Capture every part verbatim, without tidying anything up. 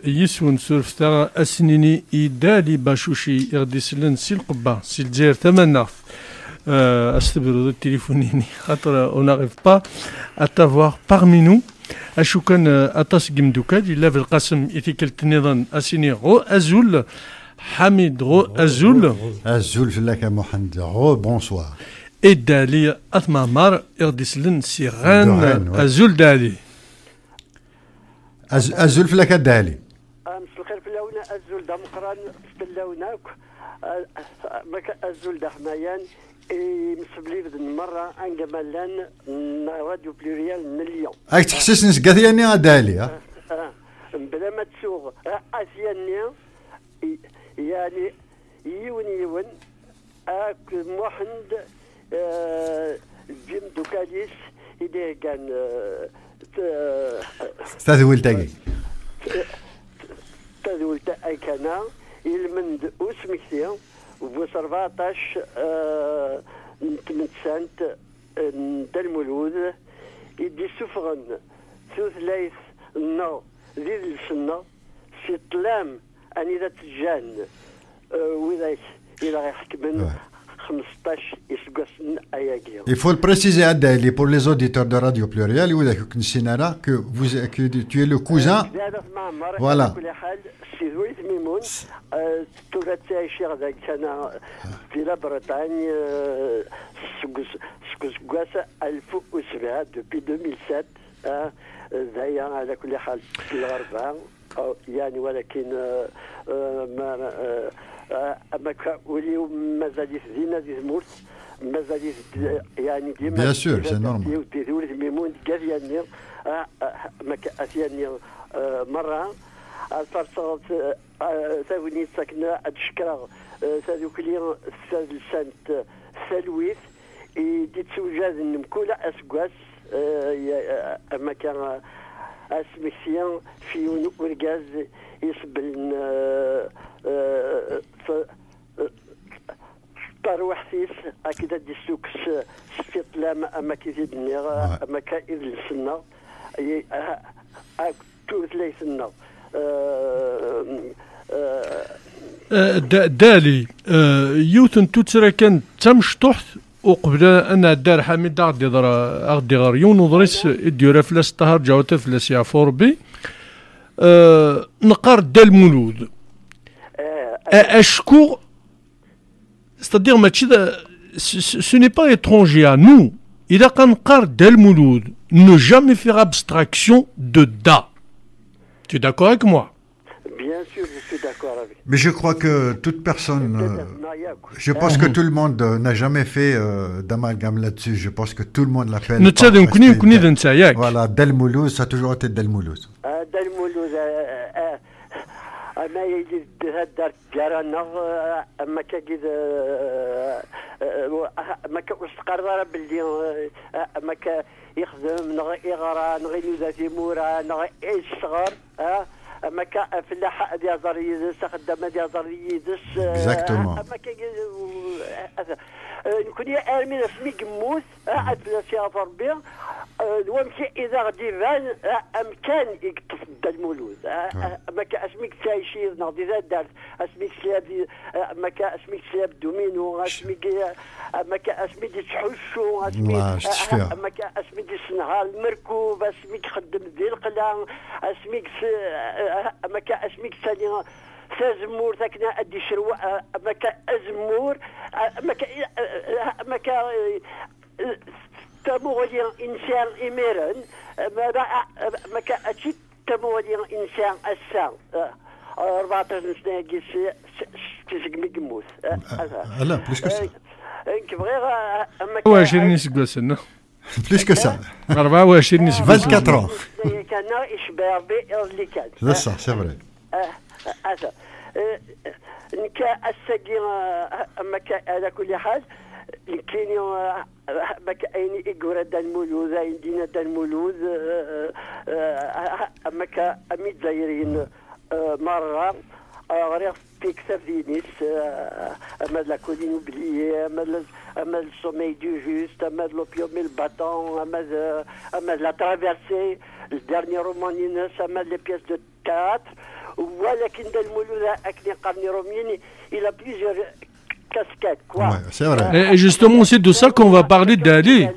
Yes-wen surfet-aɣ, ad s-nini i Dali Bacuci i ɣ-d-isellen si Lqebba, si Lezzayer tamaneɣt. Euh, as-tebruḍ i tilifun-nni, xaṭer on n'arrive pas à t'avoir parmi nous. Acu kan, euh, aṭas n yimdukal, yella Belqasem i tikkelt nniḍen, ad s-iniɣ ɣur azul, Ḥamid ɣur azul. Azul fell-ak a Muḥend, rebonsoir. Et Dali At Meɛmar i ɣ-d-isellen si Rennes. De Rennes, ouais. Azul Dali. Az-, azul fell-ak a Dali. Ah, mselxir fell-awen, azul d ameqqran fell-awen akk. Ah, ah, maka-, azul d aḥmayan i yimsebliden merra anga ma llan n Radio Pluriel n Lyon. Ak ttḥessisen seg At Yanni a Dali, ha? Ah, ah, mebla ma ttuɣ, ah, At Yanni, i-, yani, yiwen yiwen, akked Muḥend, eh, d yimdukal-is i d-iheggan, eh, t-, Tadwilt-agi. Tadwilt akkana, ilmend usmekti bu srebɛṭac, eh, n tmettant, eh, n Dda Lmulud i d-issufɣen tutlayt-nneɣ d idles-nneɣ si ṭṭlam anida tt-ǧǧan, eh, widak i la iḥekmen. Ouais. Xmesṭac iseggasen ayagi. Il faut le préciser, a Dali, pour les auditeurs de Radio Pluriel, widak ur k-nessin ara, que vous, que tu es le cousin. Eh, d At Meɛmar, voilà. Ala kulli ḥal, si Dwayt Mimun, eh, tura ttɛiciɣ dagi kana di la Bretagne, eh, seg us-, seg useggas alef u sebɛa, depuis deux mille sept, eh, d aya, ala kulli ḥal, di lɣerba. Oh, yani, walakin, eh, eh, ma, eh, eh, am akka ul-iw mazal-it dinna di tmurt, mazal-it d-, yani, dima. Bien sûr, c'est normal. Di, di, di Dwayt Mimun, deg At Yanni, ah, ah, am akka At Yanni, eh, merra, ad farṣeɣ, eh, eh, tagnit akken ad d-cekkreɣ, eh, tadukli tadelsant, eh, Talwit, i d-ittewjaden mkul aseggas, eh, ya-, eh, am akka, eh, asmekti f yiwen urgaz isebblen, eh, eh, f-, eh, tarwiḥt-is, akken ad d-issukkes, eh, s tiṭlam, am akka i t-id-nniɣ, ouais, am akka idles-nneɣ, i, eh, ak-, tutlayt-nneɣ. Eh, eh, Eh, Da-, Dali, eh, yiwet n tuttra kan d tamecṭuḥt, uqbel ad nɛeddi ar Ḥamid, ad ɣ-d-iɣer, ad ɣ-d-iɣer yiwen uḍris i d-yura fell-as Ṭaher Ǧawata, fell-as yeɛfu Rebbi. Eh, neqqar Dda Lmulud. Eh, A-, acku, c'est-à-dire, mačči d, ce, ce, ce n'est pas étranger à nous. Ilaq ad neqqar Dda Lmulud. Ne jamais faire abstraction de Da. Tu es d'accord avec moi? Bien sûr, je suis d'accord avec. Mais je crois que toute personne, euh, je pense que tout le monde, euh, n'a jamais fait, euh, d'amalgame là-dessus. Je pense que tout le monde l'appelle. Netta d nekkni, nekkni d netta, yak. Voilà, Dda Lmulud, ça a toujours été Dda Lmulud. Ah, Dda Lmulud, euh, euh, ama yili d taddart gar-aneɣ, euh, am akka d, euh, euh, am akka ur s-teqqareḍ ara belli, euh, am akka ixdem, neɣ iɣra, neɣ inuda timura, neɣ isɣer, ah, am akka afellaḥ ad iẓer yid-s, axeddam ad iẓer yid-s, eh, exactement, am akka, eh, eh, nekkni armi d asmi yemmut, ah, ad fell-as yeɛfu Rebbi, eh, d wamek i d aɣ-d-iban, ah, amkan i yeṭṭef Dda Lmulud, ah, ouais, ah, am akka asmi yettɛic yid-neɣ di taddart, asmi yesla di, eh, am akka asmi yesla Domino, asmi, eh, am akka asmi d-yettḥussu, asmi, ouais, je te, eh, am akka asmi d-yessenhar lmerkub, asmi ixeddem di lqella, asmi s-, eh, am akka asmi yettali tazemmurt akken ad d-yecrew, eh, am akka azemmur, eh, am akka, eh, eh, am akka, eh, eh, tamuɣli i nesɛa imiren, eh, ma, ma, eh, am akka mačči tamuɣli i nesɛa ass-a, eh, rbeɛṭac n ssna-agi s, s, s, segmi yemmut. Eh, ah, ah, là, plus que ça. Eh, nekk bɣiɣ, eh, am akka, u ɛecrin iseggasen. Plus que ça. Rebɛa u ɛecrin iseggasen. Vingt-quatre ans. Kan icebbeḥ Rebbi iḍelli kan. D ṣṣeḥ, c'est vrai. Ah, ata. Eh, nekk ass-agi, eh, am akka, ala kulli ḥal, nekkini, eh, am akka ayen i yura Dda Lmulud, ayen d-yenna Dda Lmulud, eh, eh, am akka am Izzayriyen, eh, merra, eh, ɣriɣ tiktabin-is, eh, ama d La Colline oubliée, ama d, ama d Le Sommeil du Juste, ama d L'Opium et le Bâton, ama d, ama d La Traversée, le dernier roman-ines, ama d Les Pièces de théâtre, Walakin Dda Lmulud, akken i qqaren Iṛumyen, il a plusieurs casquettes, quoi. Ouais, c'est vrai. Et, et justement, c'est de ça qu'on va parler, Dali.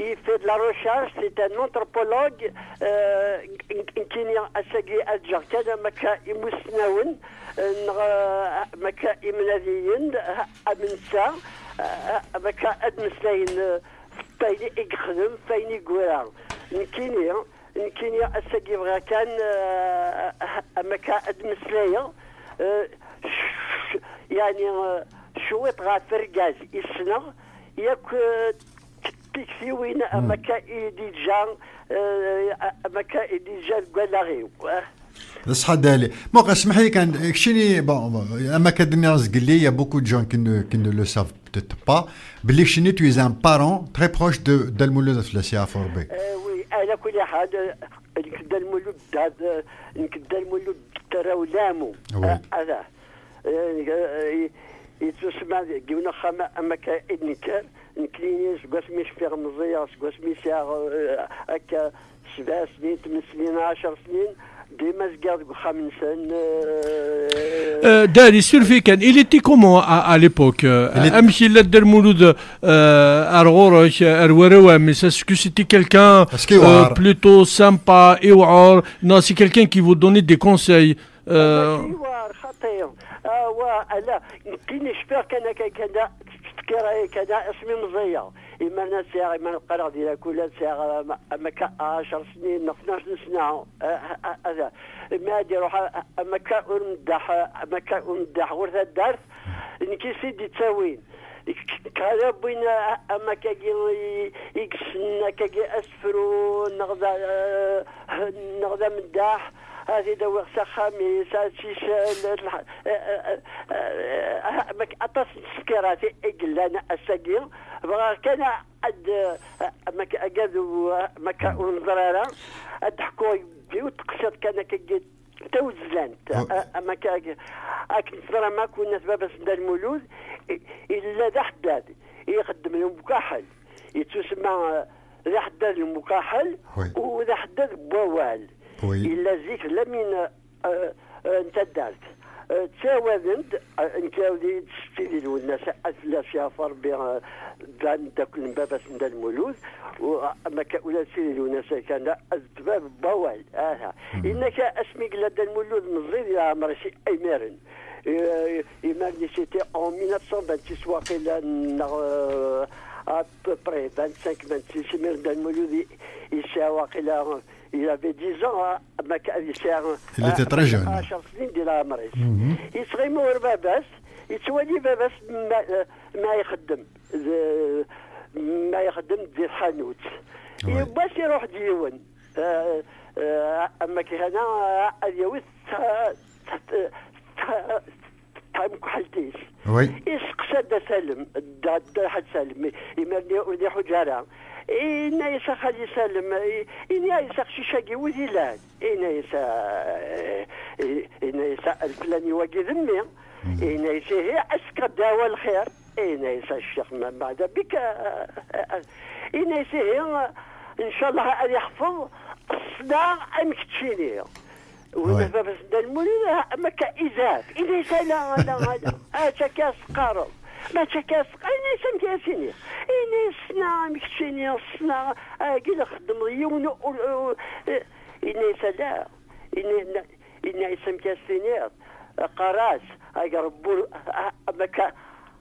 Il fait de la recherche, c'est un anthropologue. Euh, nekkini ass-agi ad ǧǧeɣ kan am akka imussnawen, euh, neɣ, euh, am akka imnadiyen, euh, am netta, euh, am akka ad meslayen, euh, f wayen i yexdem, f wayen i yura. Nekkini, nekkini ass-agi bɣiɣ kan, euh, am akka ad meslayeɣ, euh, sh-, sh-, yani, euh, cwiṭ ɣef urgaz i ssneɣ, yak, euh, tiktiwin am akka i d-iǧǧa, euh, am akka i d-iǧǧa deg wallaɣ-iw. D ṣṣeḥ a Dali. Bon, اسمح لي كان, keččini, bon, bon, am akka d-nniɣ zgelli, il y a beaucoup de gens qui ne, qui ne le savent peut-être pas, belli keččini tu es un parent très proche de Dda Lmulud At Lasi Ɛefur Rebbi. Euh, oui, ala kulli ḥal, euh, nekk Dda Lmulud, dad, euh, nekk Dda Lmulud d tarraw n Lamu. Oui. Euh, ala. Eh, eh, yettusemma deg yiwen axxam am akka i d-nekker. Nekkini seg wasmi cfiɣ meẓẓiyeɣ, seg wasmi sɛiɣ, eh, akka sebɛa snin, tmen snin, ɛecṛ snin, dima zgiɣ deg uxxam-nsen, eh. Euh, Dali, surfik kan, il était comment à, à l'époque, euh, amek yella Dda Lmulud, euh, ar ɣur-k, ar warraw-im, est-ce que c'était quelqu'un, euh, plutôt sympa, iwɛer, non, c'est quelqu'un qui vous donnait des conseils, euh, Awa, xaṭi. Awa, ala, nekkini cfiɣ kan akka, kan, tefkiḍ aya kan, asmi meẓẓiyeɣ. Imarna sɛiɣ, imarna qqareɣ di lakula, sɛiɣ am, am akka ɛecṛ snin, neɣ tnac n sna. A, a, a, a, mi ad iruḥ, a, a, am akka ur meddaḥ, am akka ur meddaḥ ɣur taddart, nekk i s-id-ittawin. K-, k-, kra wwin, a, am akkagi i, i yessen akkagi asefru, neɣ d, a, neɣ d ameddaḥ, ad t-id-awiɣ s axxam-is, ad tt-isel, ad lḥ-, eh, eh, eh, eh, mak-, aṭas n tefkirat i, i yellan ass-agi. Bɣiɣ kan ad, eh, mak-, agad u-, makka ur neẓri ara, ad d-ḥkuɣ yiwet teqsiḍt kan akka tawezlant. Makka, akken teẓram akk, winna baba-s n Dda Lmulud, i-, yella d aḥeddad, ixeddem lmukaḥel. Yettusemma, eh, d aḥeddad n lmukaḥel, oui, u d aḥeddad n wawal. Oui. Yella zik lamin, eh, eh, n taddart. Eh, ttawaden-d, eh, nekk d Sidi Lwennas, ad fell-as yeɛfu Rebbi, eh, d ameddakel n baba-s n Dda Lmulud, u, eh, makka ula d Sidi Lwennas kan, eh, d bab n wawal. Aha. Mhm. Inna-k asmi yella Dda Lmulud meẓẓi di leɛmer-is imiren. Eh, imir-nni, c'était en mille neuf cent vingt-six waqila, neɣ, euh, à peu près vingt-cinq, vingt-six, imir Dda Lmulud i, yesɛa waqila, il avait dix ans, hein, ma ka-, yesɛa, il était très jeune, ɛecṛ snin di leɛmer-is. Mhm. Yettɣimi ɣur baba-s, yettwali baba-s ma, ma ixeddem, d-, ma ixeddem di tḥanut. Oui. Yiwwas iruḥ-d yiwen, euh, euh, am akka hana, ad yawi ta-, ta-, ta-, tamekḥelt-is. Oui. Iseqsa-d Dda Salem, Dda, Dda Ḥaǧ Salem, i-, imir-nni ur iḥuǧ ara. Inna-yas a xali Salem, i-, inna-yas aqcic-agi wi t-ilan? Inna-yas, eh, i-, inna-yas a leflani-wagi d mmi. Mhm. Inna-yas ihi, ass-a d awal xir. Inna-yas a ccix, ma, ma da bik, eh, eh, eh. Inna-yas ihi, ncallah ad iḥfeḍ ssna am keččini. Win baba-s n Dda Lmulud, ah, ma akka izad. Inna-yas ala, ala, ala. Atta akka s-teqqareḍ. Ma atta akka s-teqqareḍ, inna-yas amek ara s-iniɣ. Inna-yas ssna am keččini, ssna, agi la xeddmeɣ yiwen u, u, u, eh, inna-yas ala. Inna-, inna-, inna-yas amek ara s-tiniḍ. Qqar-as, agerbu, ah, ah, ma akka,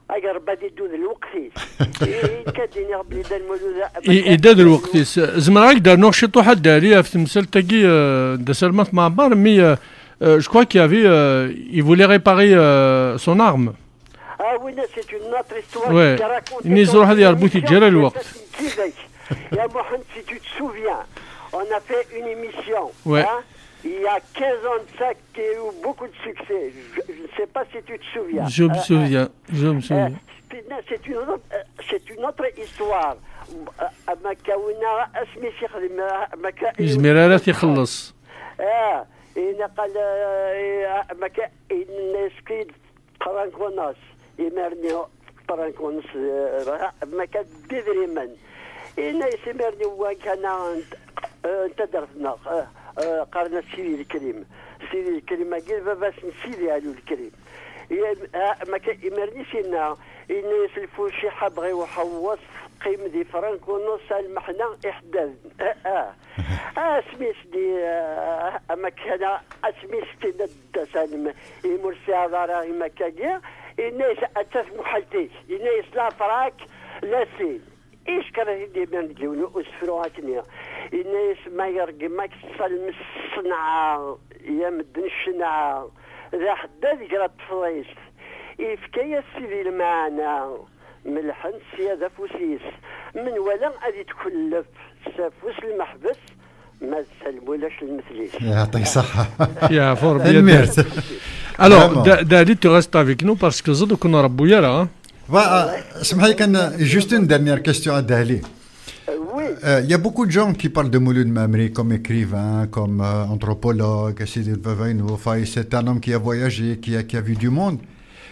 agerbu ad iddu d lweqt-is. I, i, nekk ad d-iniɣ belli Dda Lmulud, ma akka, idda d lweqt-is. Zemreɣ ad k-d-rnuɣ ciṭuḥ a Dali ɣef temsalt-agi, euh, Dda Salem At Mɛemmer, mais, euh, euh, je crois qu'il y avait, euh, il voulait réparer, euh, son arme. Ah oui, là, c'est une autre histoire, ouais, qui raconte, inna-yas ruḥ ad yerbu tiǧǧal lweqt. Ya Mohamed, si tu te souviens, on a fait une émission, ouais, hein, il y a quinze ans de ça, qui a eu beaucoup de succès. Je, je ne sais pas si tu te souviens. Je me souviens, je me souviens. Euh, euh, c'est, non, c'est une autre, euh, c'est une autre histoire. Euh, ma kawina, asmi s-ixdem, euh, ma ka-, yezmer ara t-ixelleṣ. Ah, inna qal, euh, ma ka-, inna-yas-k-id, qqaren-as, imir-nni qqaren-as, eh, ma kan d idrimen. Inna-yas imir-nni wa kan n, eh, n taddart-nneɣ, eh, eh, qqaren-as Sidi Lekrim. Sidi Lkrim-agi d baba-s n Sidi Ɛli Lkrim. Imir-nni s-yenna, yenna-yas lfuciḥa bɣi uḥewweṣ, teqqim di Frankunuṣ, a lmeḥna iḥeddaden. Ah, ah. Asmi s-di, ah, amakana, asmi s-tenna d-asan, imi ur sɛiɣ ara imakagi, yenna-yas atta tmuḥalt-ik, yenna-yas la frak, la sin. Icekkeṛ-it-id imir deg yiwen usefru akkenni. Yenna-yas ma yergem-ak ṣṣalem ṣṣenɛa, ya medden ccenɛa, d aḥeddad ger at tefḍist. Ifka-yas Sidi lmeɛna, melḥen sya d afus-is. Menwala ad itkellef s afus lmeḥbes, ma d Salem ulac lmetl-is. يعطيك الصحة. Yeɛfu Rebbi ad Tanemmirt. Alors, Vraiment. Da- Dali, tu restes avec nous parce que ẓid ur ken-rebbu ara, hein. Voilà, اسمح لي كان juste une dernière question à Dali. Euh, oui. Euh, il y a beaucoup de gens qui parlent de Mouloud Mammeri comme écrivain, comme euh, anthropologue, Sidi Vavaïnou, enfin, c'est un homme qui a voyagé, qui a, qui a vu du monde.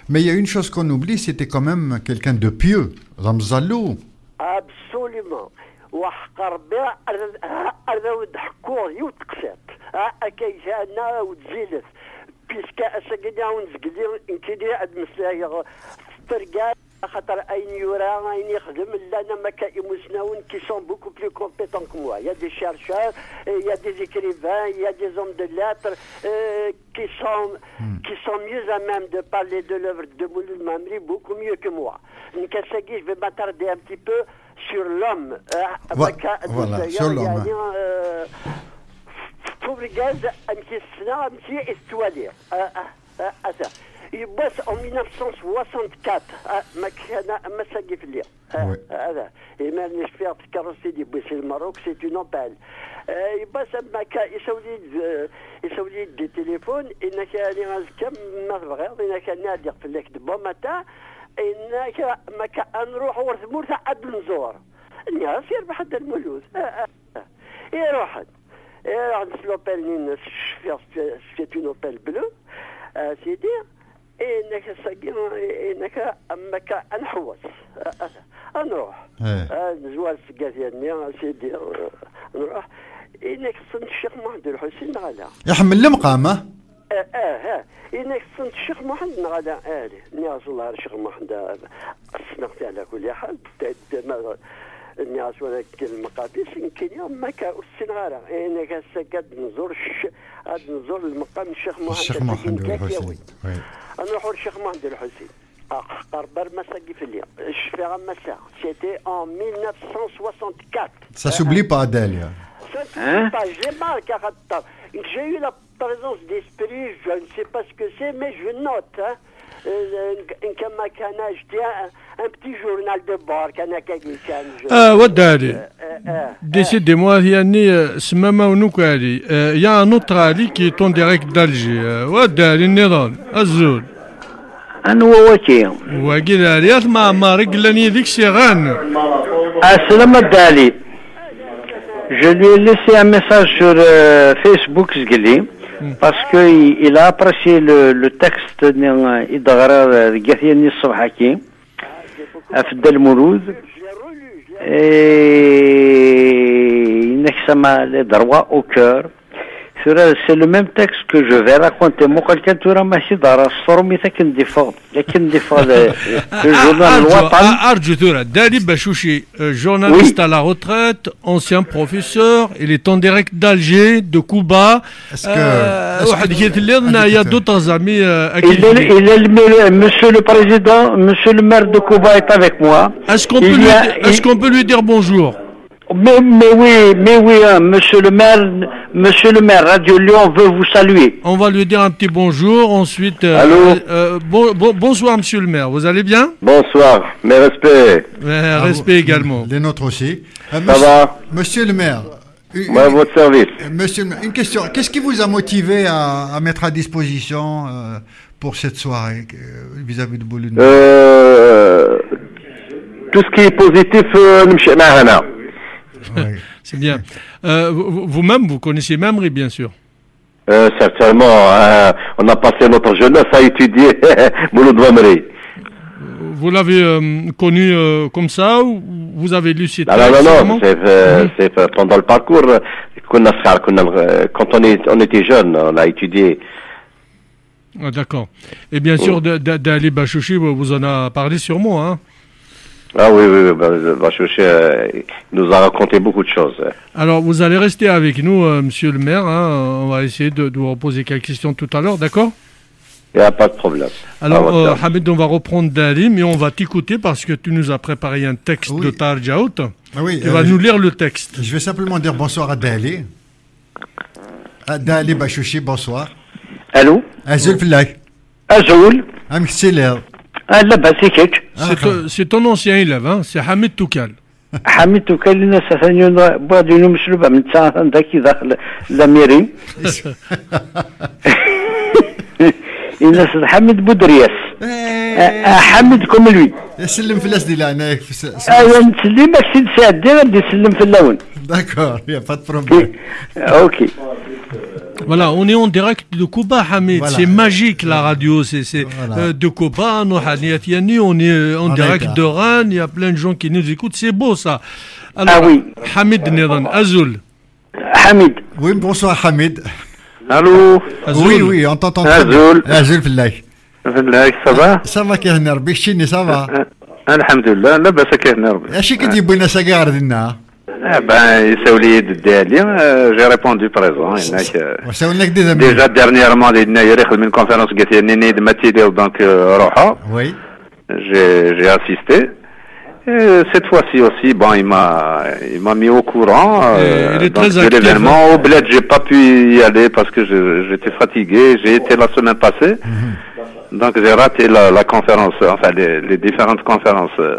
Mais il y a une chose qu'on oublie, c'était quand même quelqu'un de pieux, Ramzalou. Absolument. Weḥq Rebbi, ar, ar, ar d awen-d-ḥkuɣ yiwet teqsiṭ. Ah, akka kan, ah, ur tzilet. Puisque ass-agi-nni ur nezgili, nekkini ad meslayeɣ s tergalt, axaṭer ayen yura, ayen yexdem, llan am akka imusnawen qui sont beaucoup plus compétents que moi. Il y a des chercheurs, et il y a des écrivains, il y a des hommes de lettres, euh, qui sont, qui sont mieux à même de parler de l'œuvre de Mouloud Mammeri, beaucoup mieux que moi. Nekk ass-agi, je vais m'attarder un petit peu sur l'homme. Ah, Vo- voilà, sur l'homme. Yeɛni, euh, f- f- f- urgaz, amek i s-ssneɣ, amek i s-ttwaliɣ. Ah, ah, ah, ata. Yiwwas en mille neuf cent soixante-quatre, ah, ma kana, am ass-agi fell-i. Ah, oui. Ah, ah, imir-nni cfiɣ takerrust i d-yewwi si Lmerruk, c'est une Opel. Euh, yiwwas am akka, isawel-iyi-d, euh, isawel-iyi-d di téléphone, yenna-k, yeɛni, azekka, ma tebɣiḍ, yenna-k, ad ɛeddiɣ fell-ak de bon matin, yenna-k, ma akka, ad nruḥ ɣer tmurt ad nẓur. Nniɣ-as, yerbeḥ a Dda Lmulud. Ah, ah, ah. Iruḥen. Iruḥen s l'Opel-nni-ines, cfiɣ s, c'est une Opel bleue, a sidi. Yenna-k ass-agi, yenna-k am akka ad nḥewweṣ. Ah, ah, ad nruḥ. Eh. Ah, nezwar seg At Yanni, a sidi, ah, nruḥ. Yenna-k ssnen Ccix Muḥend Ulḥusin neɣ ala? Iḥemmel lemqam, ah? Eh, eh, eh. Yenna-k ssnen Ccix Muḥend neɣ ala? Eh, nniɣ-as, "Wellah ar Ccix Muḥend, ah, ssneɣ-t ɛla kulli ḥal." Nniɣ-as, "Walakin lmeqam-is, nekkini ma akka ur ssineɣ ara." Yenna-k ass-agi ad nẓur cc-, ad nẓur lmeqam n Ccix Muḥend Ccix Muḥend Ulḥusin. Oui. Ad nruḥ ɣer Ccix Muḥend Ulḥusin. Aqerbar mass-agi fell-i. Cfiɣ am ass-a. C'était en mille neuf cent soixante-quatre. Ça s'oublie pas, Dalia. Ça s'oublie pas. J'ai marqué, attends. J'ai eu la présence d'esprit, je ne sais pas ce que c'est, mais je note, hein. Euh, un, un, comme un canage, tiens, un, un petit journal de bord, un, un, un, un, je- Ah, wa Dali. Euh, euh, euh. Décidément, Yanni, euh, c'est même un autre Ali. Euh, il y a un autre Ali qui est en direct d'Alger. Euh, wa Dali, nniḍen. Azul. Anwa waki? Wagi d Ɛli At Mɛemmer i yellan yid-k s iɣan. Aslam a Dda Ɛli. Je lui ai laissé un message sur euh, Facebook, zgli, parce qu'il il a apprécié le, le texte-nni, euh, i d-ɣriɣ, euh, deg At Yanni ṣṣbeḥ-agi, ɣef Dda Lmulud. Et yenna-k ça m'a les droits au cœur. Tura, c'est le même texte que je vais raconter. Muqel kan tura ma s-id-ara s trumit akken d-iffeɣ, akken d-iffeɣ le, le journal Arju, Lwatan. Arju tura. Dali Bachouchi, euh, journaliste à la retraite, ancien professeur, il est en direct d'Alger, de Cuba. Est-ce que, euh, est-ce que, il y a d'autres amis, euh, à qui il est, il est le, monsieur le président, monsieur le maire de Cuba est avec moi. Est-ce qu'on peut, lui, est-ce qu'on peut lui dire bonjour? Mais, mais oui, mais oui, hein, monsieur le maire, monsieur le maire, Radio Lyon veut vous saluer. On va lui dire un petit bonjour, ensuite, euh, Allô? Euh, bon, bon, bonsoir, monsieur le maire, vous allez bien? Bonsoir, mes respects. Euh, respect également. Les nôtres aussi. Euh, ça va? Monsieur le maire. Moi, votre service. Monsieur le maire, une question. Qu'est-ce qui vous a motivé à, à mettre à disposition, euh, pour cette soirée, euh, vis-à-vis de Boulogne? Euh, tout ce qui est positif, euh, نمشي معاه أنا. Oui. C'est bien. Euh, vous- vous-même, vous connaissez Mamri, bien sûr. Euh, certainement, euh, on a passé notre jeunesse à étudier Mouloud Mammeri. Vous l'avez euh, connu euh, comme ça ou vous avez lu ses textes? Non, non, non, non, c'est euh, c'est, euh, pendant le parcours, euh, كنا صغار، كنا نغ-، quand on est, on était jeune, on a étudié. Ah, d'accord. Et bien sûr, de, de, d'Ali Bachouchi, vous, vous en a parlé sûrement, hein ? Ah oui, oui, oui, ben, Bachouchi, euh, il nous a raconté beaucoup de choses. Alors, vous allez rester avec nous, euh, monsieur le maire, hein, on va essayer de, de vous reposer quelques questions tout à l'heure, d'accord ? Il n'y a pas de problème. Alors, euh, Hamid, on va reprendre Dali, mais on va t'écouter parce que tu nous as préparé un texte de Tarjaout. Ah oui, tu vas nous lire le texte. Je vais simplement dire bonsoir à Dali. Ah, Dali Bachouchi, bonsoir. Allô ? Azul fell-ak. Azul. Amek telliḍ ? Ah, labas i kečč. C'est ton ancien élève, hein ? C'est Hamid Toukal. Hamid Toukal, in-as atan yiwen wwiɣ-d yiwen umeslub am netta, atan daki daxel la mairie. In-as d Hamid Boudrias. Ah, ah, Hamid comme lui. Sellem fell-as di leɛnaya-k. Ayen ttsellim, ad k-t-id-sɛeddiɣ, ad d-isellem fell-awen. D'accord, il n'y a pas de problème. Ok. Voilà, on est en direct de Koba, Hamid. Voilà. C'est magique, la radio. C'est, c'est, euh, de Koba, nous, Haniat Yani, on est, euh, en direct de Rennes. Il y a plein de gens qui nous écoutent. C'est beau, ça. Alors, ah oui. Hamid Niran, Azul. Hamid. Oui, bonsoir, Hamid. Allô ? Azul. Oui, oui, on t'entend très bien. Azul. Azul fell-ak. Fell-ak, ça va ? Ça va, kihni Rebbi, keččini, ça va ? Euh, euh, alhamdulillah, labas, kihni Rebbi. Acu i k-id-yewwin ass-agi ɣer dinna ? Eh ben, isawel-iyi-d Dda Ali, euh, j'ai répondu présent, yenna-k, euh, déjà dernièrement, yenna-k ixdem une conférence deg At Yanni, yenna-yi-d ma tiliḍ, donc, euh, ruḥeɣ. Oui. J'ai, j'ai assisté. Et cette fois-ci aussi, bon, il m'a, il m'a mis au courant, euh, donc, de l'événement. Au bled, j'ai pas pu y aller parce que je, j'étais fatigué. J'ai été la semaine passée. Donc, j'ai raté la, la conférence, enfin, les, les différentes conférences, euh,